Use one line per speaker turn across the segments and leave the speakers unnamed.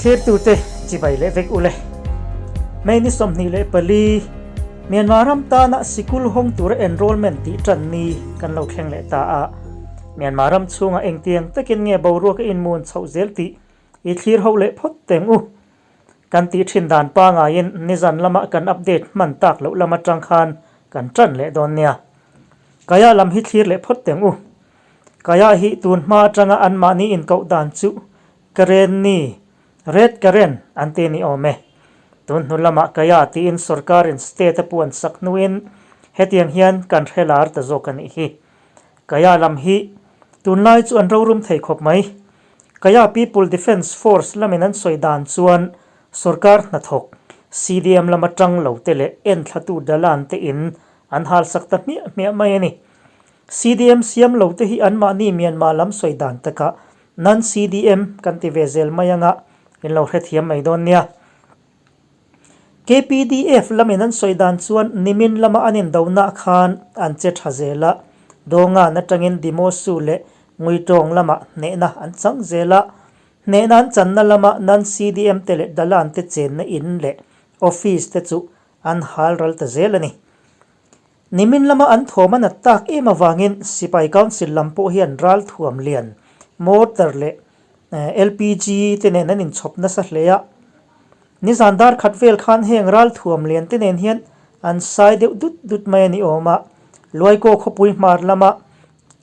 Thirtute chibai leh vek ule. May ni 24, Myanmar ram tana sikul hawng tura enrollment tih tan ni kan lo thleng leh ta a. Myanmar ram chhungah engtiang takin nge boruak a inmun chhoh zel tih i thlir ho leh phawt teng u. Kan tih thin dan pangaiin nizan lama kan update hman tak loh lam atang khan kan tan leh dawn nia. Kaya lam hi thlir leh phawt teng u. Kaya hi tun hma atanga anmahni inkoh dan chu Karen ni, Red Karen, an ti ni awm e. Tun hnu lamah Kaya tiin sorkarin state a puan sak hnuin hetiang hian kan hre lar ta zawk a nih hi. Kaya lam hi tunlai chu an rorum thei khawp mai. Kaya People Defence Force lamin an sawi dan chuan sorkar hnathawk CDM lama tang lo te leh enthlatu Dalan te in an halsak ta hmiah hmiah mai a ni. CDM siam lo te hi anmahni Myanmar lam sawi dan takah Non-CDM kan ti ve zel mai anga in lo hrethiam mai dawn nia. KPDF lamin an sawi dan chuan nimin lama an indonaah khan an che tha zel a, Dawngan atangin Dimosu leh Nguitawng lamah hnehna an chang zel a, hnehna an channa lama Non-CDM te leh Dalan te chenna in leh office te chu an hal ral ta zel a ni. Nimin lama an thawm a nat tak em avangin Sipai Council lam pawh hian ralthuam lian, mortar leh LPG te nen an inchhawp nasa hle a. Nizan dar khat vel khan heng ralthuam lian te nen hian an sai deuh dut dut mai a ni awm a. Luaikaw khawpui hmar lama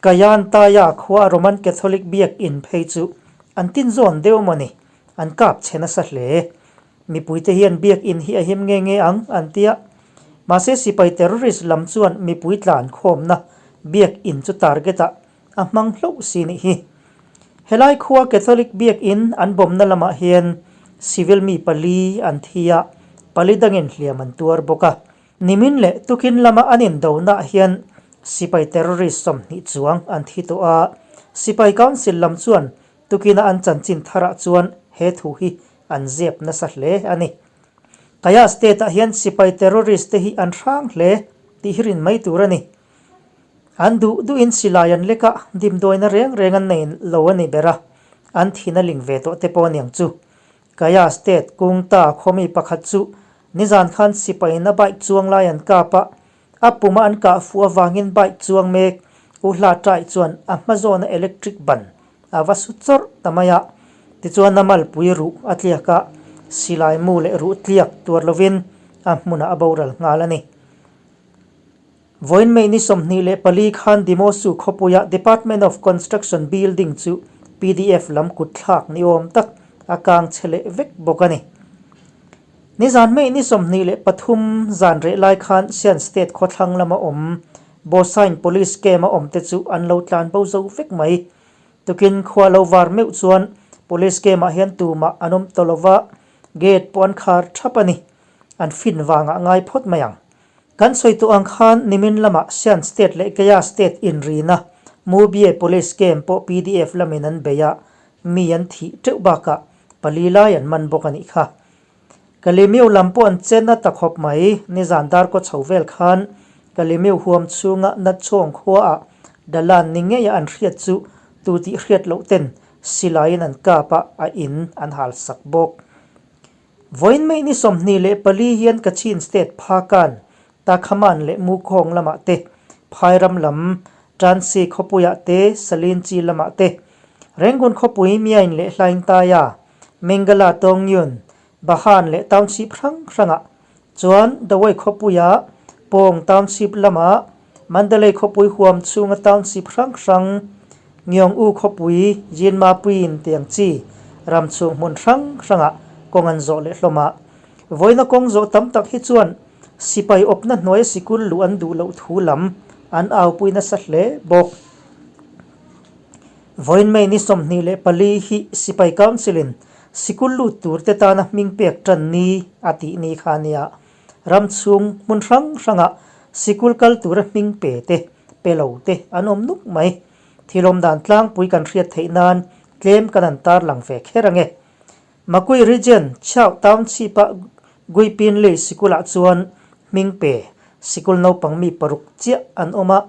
Kayantaya khua Roman Catholic biak in phei chu an tinzawn deuh maw ni, an kap chhe nasa hle. Mipuite hian biakinn hi a him nge nge ang, an ti a. Mahse sipai terrorist lam chuan mipui tlan khawmna biakinn chu target ah a hmang hlauh si nih hi. Helai khua Catholic biakinn an bawmna lamah hian civil mi pali an thi a, pali dangin hliam an tuar bawk a. Nimin leh tukin lama an indonaah hian sipai terrorist 20 chuang an thi tawh a, sipai council lam chuan tukina an chanchin tharah chuan he thu hi an zep nasa hle a ni. Kaya state ah hian sipai terrorist te hi an hrang hle tih hi rin mai tur a ni. An duh duhin silai an lek a, dimdawina reng reng an nei lo a ni ber a, an thin a ling ve tawh te pawh a niang chu. Kaya state Kungta khawmi pakhat chu nizan khan sipaiin a bike chuang lai an kap a, a puma an kah fuh avangin bike chuang mek U Hla Tai chuan a hma zawna electric ban a va su chawrh ta mai a, tichuan a malpui ruh a tliak a, silai mu leh ruh tliak tuar lovin a hmunah a boral nghal a ni. Vawiin May ni 24 khan Dimosu khawpuia Department of Construction building chu pdf lam kut thlak ni awm tak a kang chhe leh vek bawk a ni. Nizan May ni 23 zan reh lai khan Shan State khawthlang lama awm Bosain Police Camp a awm te chu an lo tlan bo zo vek mai. Tukin khua lo var meuh chuan Police Camp ah hian tumah an awm tawh lova, gate pawh an khar thap a ni. An fin vangah ngai phawt mai ang. Kan sawi tawh ang khan nimin lamah Shan State leh Kaya State inrina Mubye Police Camp pawh pdf lamin an bei a, mi an thih teuh bakah pali lai an man bawk a nih kha. Kalimiu lam pawh an chen a ta khawp mai. Nizan darkaw chho vel khan Kalimiu huam chhunga Natchawng khuaah Dalan ni ngeia an hriat chu tu tih hriat loh ten silaiin an kap a, a in an hal sak bawk. Vawiin May ni 24 hian Kachin State Phakan, Takhaman leh Mukhawng lamah te, Phairam lam, Tansi khawpuiah te, Salinchi lamah te, Rangoon khawpui Myain leh Hlaingtaia, Mengala Tawngyun, Bahan leh Township hrang hrangah chuan Dawei khawpuia Pawng Township lamah Mandalay khawpui huam chhunga Township hrang hrang Ngiong U khawpui Jinmapuiin tiang chi ram chhung hmun hrang hrangah kawng an zawh leh hlawm a. Vawiina kawng zawh tam tak hi chuan sipai awpna hnuaia sikul luh an duh loh thu lam an aupui nasa hle bawk. Vawiin May ni 24 hi Sipai Council-in sikul lut tur te tana hming pek tan ni a tih ni kha a nia. Ram chhung hmun hrang hrangah sikul kal tura hming pe te, pe lo te an awm nuk mai. Thilawm dan tlangpui kan hriat theih nan tlem kan an tarlang ve kher ange. Makui Region, Chhau Township-a Guipinlei sikulah chuan hming pe sikul naupang mi paruk chiah an awm a.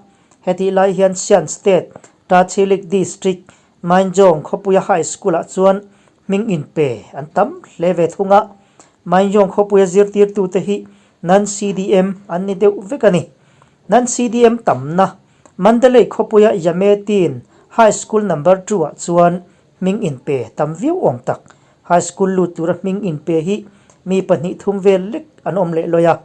Hetih lai hian Shan State, Tachilik District, Mainjong khawpuia High School-ah chuan hming inpe an tam hle ve thung a. Maingyong khawpuia zirtirtute hi non-CDM an ni deuh vek a ni. Non-CDM tamna Mandalay khawpuia Yametin High School Number Two-ah chuan hming inpe tam viau awm tak. High School lut tura hming inpe hi mi pahnih thum vel lek an awm leh lawi a.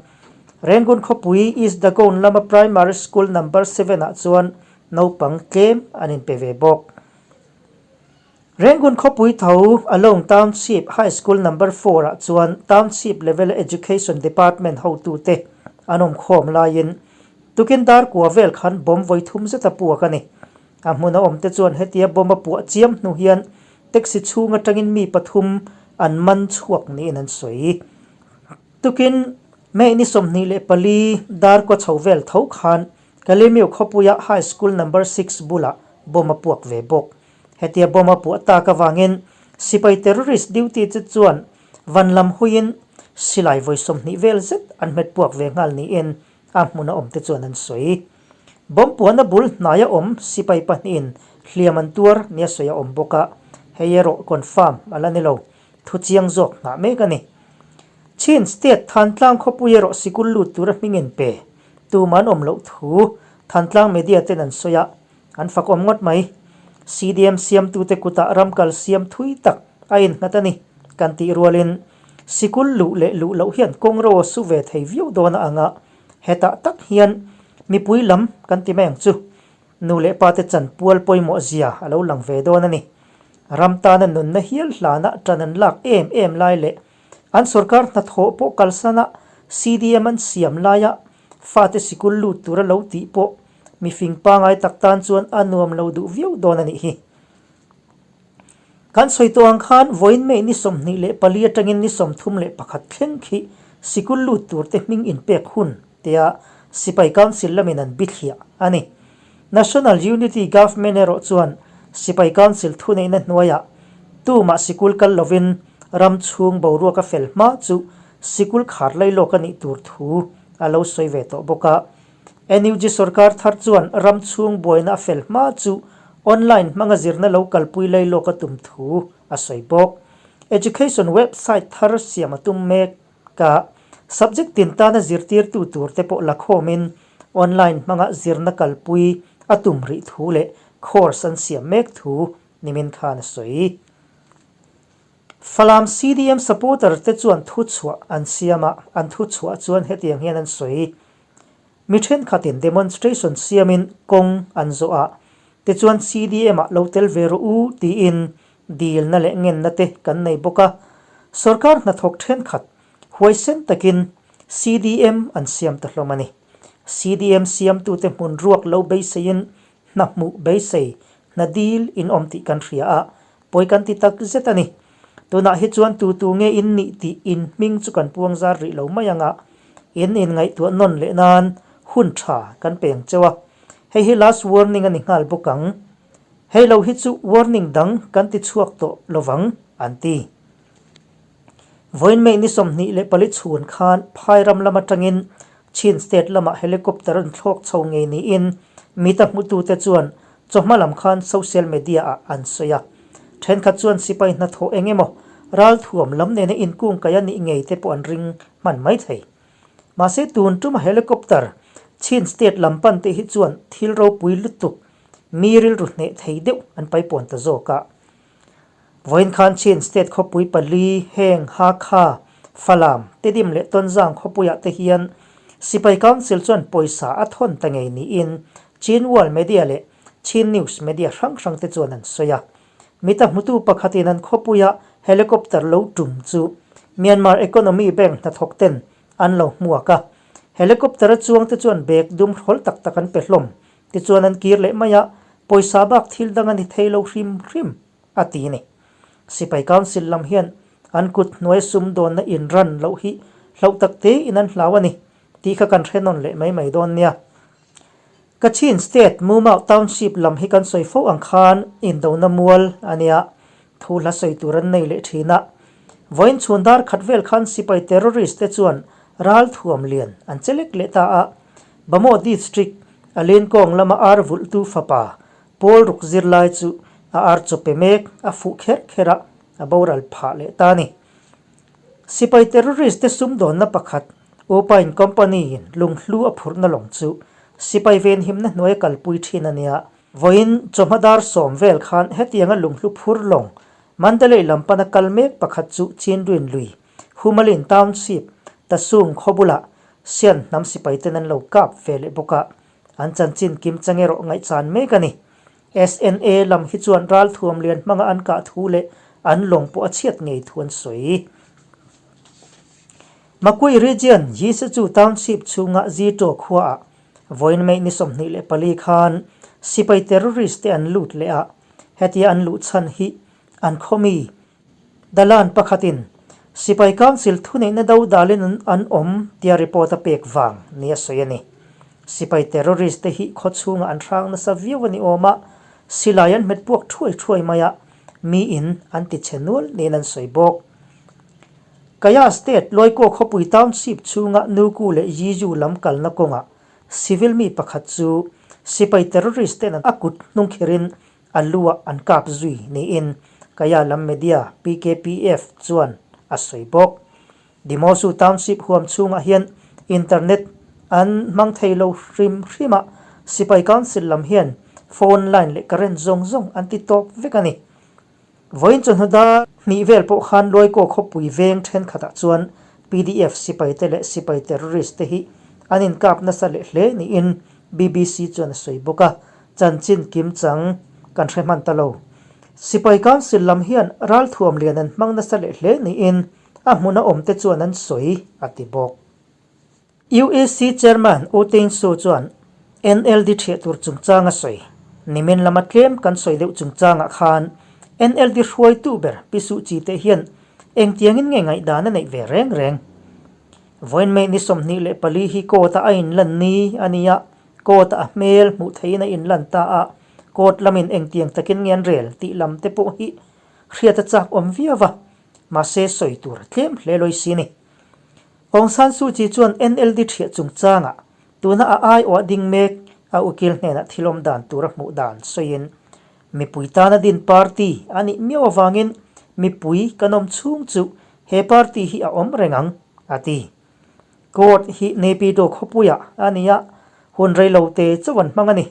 Rangoon khawpui East Dagon lama Primary School Number Seven-ah chuan naupang tlem an inpe ve bawk. Rangoon khawpui tho Along Township High School Number Four-ah chuan Township Level Education Department hotute an awm khawm laiin tukin dar kua vel khan bomb vawi thum zet a puak a ni. A hmun a awmte chuan hetia bomb a puah chiam hnu hian taxi chhung atangin mi pathum an man chhuak niin an sawi. Tukin May ni 24 dar kaw chho vel tho khan Kalemiu khawpuia High School Number Six bulah bomb a puak ve bawk. Hetia bomb a puah tak avangin sipai terrorist duty te chuan van lam huiin silai vawi 20 vel zet an hmet puak ve nghal niin a hmuna awmte chuan an sawi. Bomb puahna bul hnaia awm sipai pahnihin hliam an tuar nia sawi a awm bawk a, hei erawh confirm a la ni lo, thu chiang zawk nghah mek a ni. Chin State Thantlang khawpui erawh sikul lut tura hming in pe tum an awm loh thu Thantlang media ten an sawi a, an fakawm ngawt mai. CDM siamtute kutah ram kal siam thui tak a innghat a ni kan tih rualin sikul luh leh luh loh hian kawng ro a su ve thei viau dawn a ang a, hetah tak hian mipui lam kan ti mai ang chu. Nu leh pa te chanpual pawimawh zia a lo lang ve dawn a ni. Ram tana nunna hial hlana tan an lak em em lai leh an sorkar hnathawh pawh kalsana CDM an siam laia fate sikul lut tura lo tih pawh mifing pangai tak tan chuan a nuam lo duh viau dawn a nih hi. Kan sawi tawh ang khan vawiin May ni 24 atangin ni 31 thleng khi sikul lut turte hming inpek hun tia Sipai Council lamin an bithliah a ni. National Unity Government erawh chuan Sipai Council thuneihna hnuaiah tumah sikul kal lovin ram chhung boruak a fel hma chu sikul khar lailawk a nih tur thu a lo sawi ve tawh bawk a. NUG sorkar thar chuan ram chhung buaina a fel hma chu online hmanga zirna lo kalpui lailawk a tum thu a sawi bawk. Education website thar siam a tum mek. Ka subject tin tana zirtirtu tur te pawh la khawmin online hmanga zirna kalpui a tum rih thu leh course an siam mek thu nimin khan a sawi. Falam CDM supporter te chuan thuchhuah an siam a, an thuchhuah chuan hetiang hian an sawi. Mi thenkhatin demonstration siamin kawng an zawh a, tichuan CDM ah lo tel ve rawh u tiin dilna leh ngenna te kan nei bawk a. Sorkar hnathawk thenkhat huaisen takin CDM an siam ta hlawm a ni. CDM siamtute hmun ruak lo beiseiin hna hmuh beisei, hna dil in awm tih kan hria a, pawi kan ti tak zet a ni. Tunah hi chuan tu tu nge in nih tih in hming chu kan puang zar rih lo mai ang a, in inngaihtuah nawn leh nan hun tha kan peng cheu a. Hei hi last warning a ni nghal bawk ang. Hei lo hi chu warning dang kan ti chhuak tawh lovang, an ti. Vawiin May ni 24 chhun khan Phai ram lam atangin Chin State lamah helicopter an thlawk chho ngei niin mita hmutute chuan chawhma lam khan social media ah an sawi a. Thenkhat chuan sipai hnathawh eng emaw ralthuam lam nena inkungkaih a nih ngei te pawh an ring hman mai thei. Mahse tun tuma helicopter Chin State lam pan te hi chuan thil ropui lutuk mi rilru hneh thei deuh an paipawn ta zawk a. Vawiin khan Chin State khawpui pali, heng, Hakha, Falam, Tedim leh Tonzang khawpuiah te hian Sipai Council chuan pawisa a thawn ta ngei niin Chin World Media leh Chin News Media hrang hrang te chuan an sawi a. Mita hmutu pakhatin an khawpuia helicopter lo tum chu Myanmar Economy Bank hnathawk ten an lo hmuak a. Helicopter a chuang te chuan bag dum hrawl tak tak an pe hlawm Tichuan an kir leh mai a, pawisa bak thil dang a ni thei lo hrim hrim, a ti ni. Sipai Council lam hian an kut hnuai sumdawnna in ran loh hi hlauh tak te in an hlau a ni tih kha kan hre nawn leh mai mai dawn nia. Kachin State Mumau Township lam hi kan sawi fo ang khan indona mual a nia, thu hla sawi tur an nei leh thin a. Vawiin chhun dar khat vel khan sipai terrorist te chuan ral thuam lian an che lek leh ta a, Bhamo District a Lenkawng lama ar vulhtu fapa Paul ruk zirlai chu a ar chaw pe mek a fuh kher kher a, a boral phah leh ta a ni. Sipai terrorist te sumdawnna pakhat Upain Company in lunghlu a phurhna lawng chu sipai venhimna hnuaia kalpui thin a nia. Vawiin chawhma dar sawm vel khan hetianga lunghlu phur lawng Mandalay lam pana kal mek pakhat chu Chinduin lui Humalin Township Tasung khaw bulah Sian hnam sipai ten an lo kap ve leh bawk a, an chanchin kim chang erawh ngaihchan mek a ni. SNA lam hi chuan ralthuam lian hmanga an kah thu leh an lawng pawh a chhiat ngei thu an sawi. Makui Region, Yisechu Township chhunga Zito khuaah vawiin May ni 24 khan sipai terrorist te an lut leh a, hetia an luh chhan hi an khawmi Dalan pakhatin Sipai Council thuneihna do dalin an awm tia report a pek vang nia sawi a ni. Sipai terrorist te hi khaw chhungah an hrang nasa viau a ni awm a, silai an hmet puak thuai thuai mai a, miin an ti chhe nual niin an sawi bawk. Kaya State Loikaw khawpui township chhunga Nuku leh Yiju lam kalna kawngah civil mi pakhat chu sipai terrorist ten a kut hnungkhirin A luah an kap zui niin Kaya lam media PKPF chuan a sawi bawk. Dimosu Township huam chhungah hian internet an hmang thei lo hrim hrim a, Sipai Council lam hian phone line leh current zawng zawng an ti tawp vek a ni. Vawiin chawhnu dar hnih vel pawh khan Luaikaw khawpui veng thenkhatah chuan PDF sipaite leh sipai terrorist te hi an inkap nasa leh hle niin BBC chuan a sawi bawk a. Chanchin kim chang kan hre hman ta lo. Sipai Council lam hian ralthuam lian an hmang nasa leh hle niin a hmuna awmte chuan an sawi, a ti bawk. UAC Chairman U Thein Suu chuan NLD thiah tur chungchang a sawi. Nimin lama tlem kan sawi deuh chungchangah khan NLD hruaitu ber Pi Suh Kyi te hian engtiangin nge ngaihdan a neih ve reng reng. Vawiin May ni 24 hi court-a a inlan ni a nia, Court a hmel hmuh theihin a inlan ta a, court lamin engtiang takin nge an rel tih lam te pawh hi hriat a chak awm viau va, mahse sawi tur a tlem hle lawi si ni. Aung San Suu Kyi chuan NLD thiah chungchangah tuna a aiawh ding mek a ukil hnenah thil awm dan tur a hmuh dan sawiin, Mipui tana din party a nih miau avangin mipui kan awm chhung chu he party hi a awm reng ang, a ti. Court hi Naypyidaw khawpuiah a ni a, hun reilo te chauh an hmang a ni.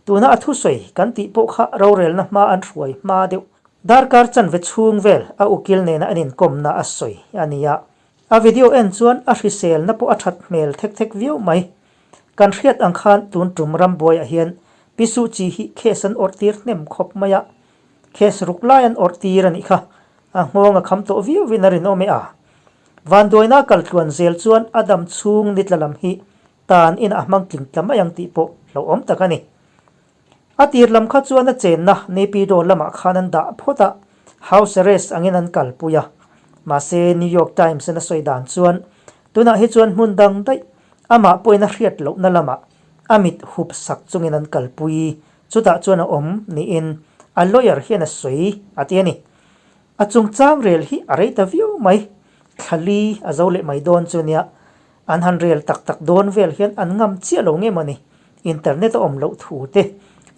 Tuna a thusawi kan tih pawh kha rorelna hma an hruai hma deuh. Darkar chanve chhung vel a ukil nena an inkawmna a sawi a ni a. A video en chuan a hriselna pawh a that hmel thek thek viau mai. Kan hriat ang khan tun tum rambuaiah hian Pi Suh Kyi hi case an awrh tir hnem khawp mai a. Case ruk lai an awrh tir a nih kha. A nghawng a kham tawh viauin a rinawm e a. Vanduaina kal tluan zel chuan a dam chhung ni tla lam hi tan inah a hmang tling tla mai ang tih pawh hlauhawm tak a ni. A tir lam kha chuan a chenna Naypyidaw lamah khan an dah phawt a, house arrest angin an kalpui a. Mahse, New York Times in a sawi dan chuan tunah hi chuan hmun dang daih amah pawhin a hriat lohna lamah a mit hup sak chungin an kalpui, chutah chuan a awm niin a lawyer hian a sawi a ti a ni. A chungchang rel hi a rei ta viau mai. Thla li a zo leh mai dawn chu nia. An han rel tak tak dawn vel hian an ngam chiah lo nge maw ni? Internet a awm loh thu te,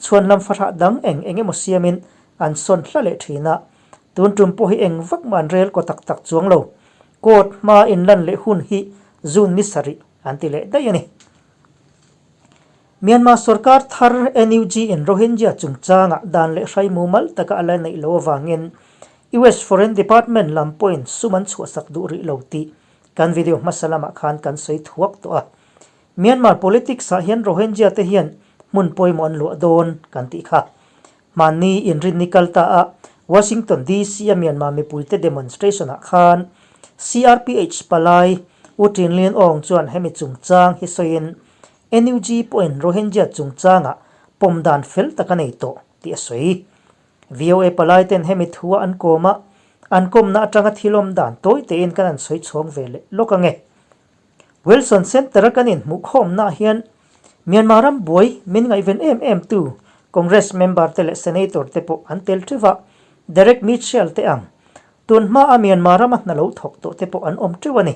chhuan lam fahrah dang eng eng emaw siamin an sawn hla leh thin a. Tun tum pawh hi eng vak mah an rel kaw tak tak chuang lo. Court hma inlan leh hun hi June ni sarih an ti leh daih a ni. Myanmar sorkar thar NUG in Rohingya chungchangah dan leh hrai mumal taka a la neih loh avangin US Foreign Department lam pawhin sum an chhuahsak duh rih lo tih kan video hmasa lamah khan kan sawi thuak tawh a. Myanmar politics ah hian Rohingya te hian hmun pawimawh an luah dawn kan tih kha. Hmanni inrinni kal ta a Washington DC a Myanmar mipuite demonstration ah khan CRPH palai U Tin Lin Aung chuan hemi chungchang hi sawiin NUG pawhin Rohingya chungchangah pawm dan fel tak a nei tawh tih a sawi. VOA palaiten hemi thua an kawm a, an kawmna atanga thil awm dan tawi tein kan han sawi chhawng ve leh lawk ange. Wilson Center-a kan inhmuhkhawmnaah hian Myanmar ram buai min ngaihven em em tu Congress member te leh Senator te pawh an tel teuh a, Derek Mitchell te ang tun hmaa Myanmar rama hna lo thawk tawh te pawh an awm teuh a ni.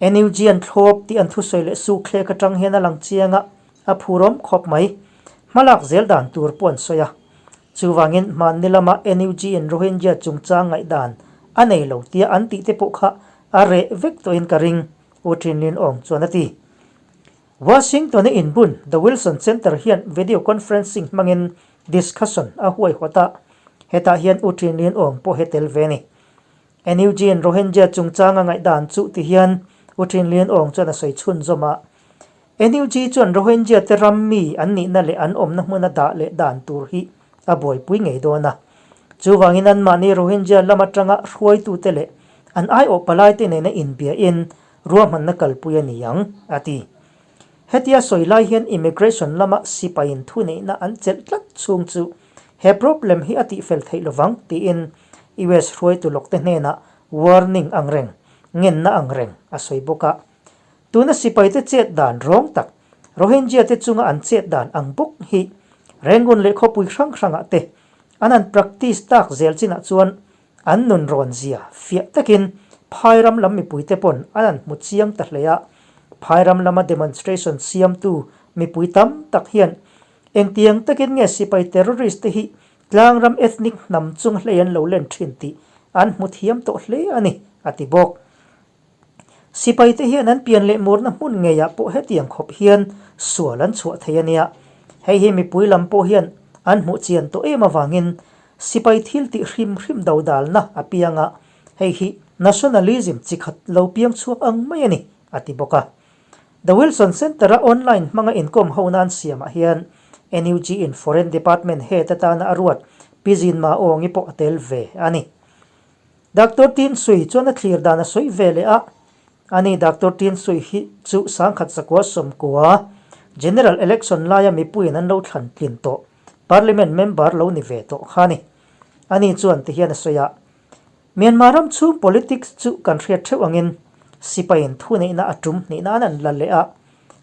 NUG an thlawp tih an thusawi leh sukthlek atang hian a lang chiang a, a phurawm khawp mai. Hmalak zel dan tur pawh an sawi a. Chuvangin hmanni lama NUG in Rohingya chungchang ngaihdan a nei lo tia an tih te pawh kha a reh vek tawhin ka ring, U Thin Lin Aung chuan a ti. Washington-a inbun The Wilson Center hian video conferencing hmangin discussion a huaihawt a, hetah hian U Thin Lin Aung pawh he tel ve a ni. NUG-in Rohingya chungchanga ngaihdan chu ti hian U Thin Lin Aung chuan a sawi chhunzawm a, NUG chuan Rohingya te ram mi an nihna leh an awmna hmuna dah leh dan tur hi a buaipui ngei dawn a. Chuvangin anmahni Rohingya lam atanga hruaitute leh an aiawh palaite nena inbiain ruahmanna kalpui a ni ang, a ti. Hetia sawi lai hian immigration lama sipaiin thuneihna an chelh tlat chhung chu he problem hi a tihfel theih lovang tiin US hruaitu lawkte hnenah warning ang reng, ngenna ang reng a sawi bawk a. Tuna sipaite chet dan rawng tak, Rohingya te chunga an chet dan ang bawk hi Rangoon leh khawpui hrang hrangah te an han practice tak zel chinah chuan an nun rawn zia fiah takin Phairam lam mipuite pawn an han hmu chiang ta hle a. Phairam lama demonstration siamtu mipui tam tak hian engtiang takin nge sipai terrorist te hi tlangram ethnic hnam chung hlei an lo len thin tih an hmu thiam tawh hle a ni, a ti bawk. Sipaite hian an pian leh murna hmun ngeiah pawh hetiang khawp hian sual an chhuah thei a nia. Hei hi mipui lam pawh hian an hmuh chian tawh em avangin sipai thil tih hrim hrim dodalna a piang a, hei hi nationalism chi khat lo piang chhuak ang mai a ni, a ti bawk a. The Wilson Centre-a online hmanga inkawm ho nan siamah hian NUG in Foreign Department head atana a ruat Pi Zinma Awngi pawh a tel ve a ni. Doctor Tin Sui chuan a thlir dan a sawi ve leh a, ani Doctor Tin Sui hi chu sangkhat zakua sawmkua General Election laia mipuiin an lo thlan tlin tawh Parliament member lo ni ve tawh kha a ni. Ani chuan tihian a sawi a, Myanmar ram chhung politics chu kan hriat theuh angin sipaiin thuneihna a tum hnih nan an la leh a,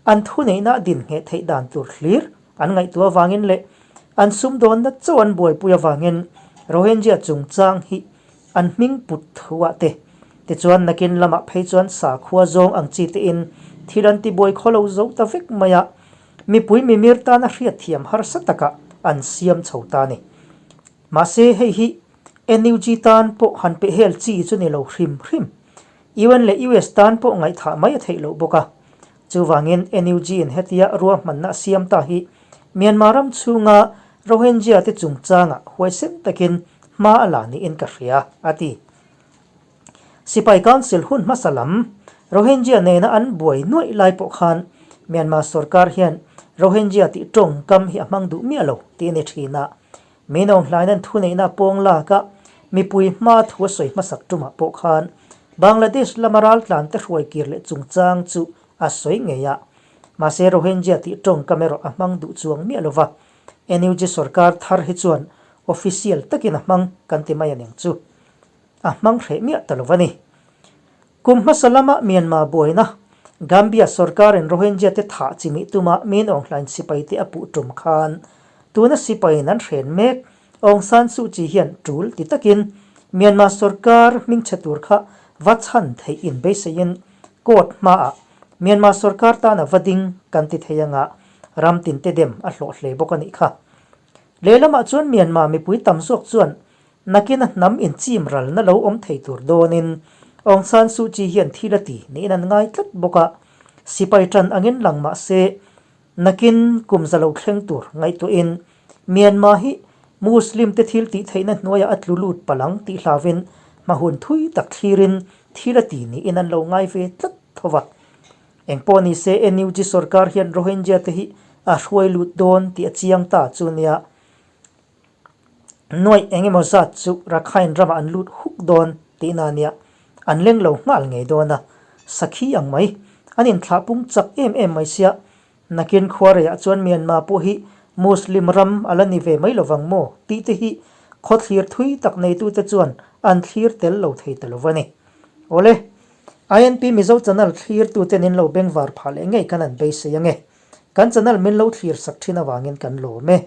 an thuneihna a din ngheh theih dan tur hlir an ngaihtuah avangin leh an sumdawnna chauh an buaipui avangin Rohingya chungchang hi an hming put thuah te tichuan nakin lamah phei chuan sakhua zawng ang chi tein thil an tibuai khaw lo zo ta vek mai a, mipui mimir tana hriatthiam harsa takah an siam chho ta a ni. Mahse hei hi NUG tan pawh han pehhel chi chu ni lo hrim hrim. UN leh US tan pawh ngaihthah mai a theih loh bawk a. Chuvangin NUG in hetia ruahmanna a siam ta hi Myanmar ram chhunga Rohingya te chungchangah huaisen takin hma a la niin ka hria, a ti. Sipai Council hun hmasa lam Rohingya nena an buai nuaih lai pawh khan Myanmar sorkar hian Rohingya tih tawngkam hi a hmang duh miah lo tih a ni thin a. Minawng hlain an thuneihna pawng lak a, mipui hma thu a sawi hmasak tumah pawh khan Bangladesh lama raltlan te hruai kir leh chungchang chu a sawi ngei a. Mahse Rohingya tih tawngkam erawh a hmang duh chuang miah lova, NUG sorkar thar hi chuan official takin a hmang kan ti mai a ning chu a hmang hreh miah ta lo a ni. Kum hmasa lama Myanmar buaina, Gambia sorkarin Rohingya te thah chimih tuma Min Aung Hlaing sipaite a puh tum khan tuna sipaiin an hren mek. Aung San Suu Kyi hian tul ti takin Myanmar sorkar hmingchhe tur kha va chhan theih inbeiseiin court hmaah Myanmar sorkar tana va ding kan ti thei anga ram tinte dem a hlawh hle bawk a nih kha. Lehlamah chuan Myanmar mipui tam zawk chuan Nakina hnam inchim ralna lo awm thei tur dawnin Aung San Suu Kyi hian thil a ti niin an ngai tlat bawk a, sipai tan angin lang mah se nakin kum za lo thleng tur ngaihtuahin Myanmar hi Muslim te thil tih theihna hnuaiah a tlu lut palang tih hlauvin hmahun thui tak thlirin thil a ti niin an lo ngai ve tlat tho va. Engpawh ni se NUG sorkar hian Rohingya te hi a hruai lut dawn tih a chiang ta chu nia. Nuaih eng emaw zat chu Rakhine ramah an lut huk dawn tihna a nia, an leng lo nghal ngei dawn a, sakhi ang mai, an inthlah pung chak em em mai sia, nakin khuareiah chuan Myanmar pawh hi Muslim ram a la ni ve mai lovang maw tih te hi khawthlir thui tak neitute chuan an thlir tel lo thei ta lo va ni. Awle, INP Mizo channel thlirtuten in lo bengvar phah leh ngei kan han beisei ange. Kan channel min lo thlir sak thin avangin kan lawm e.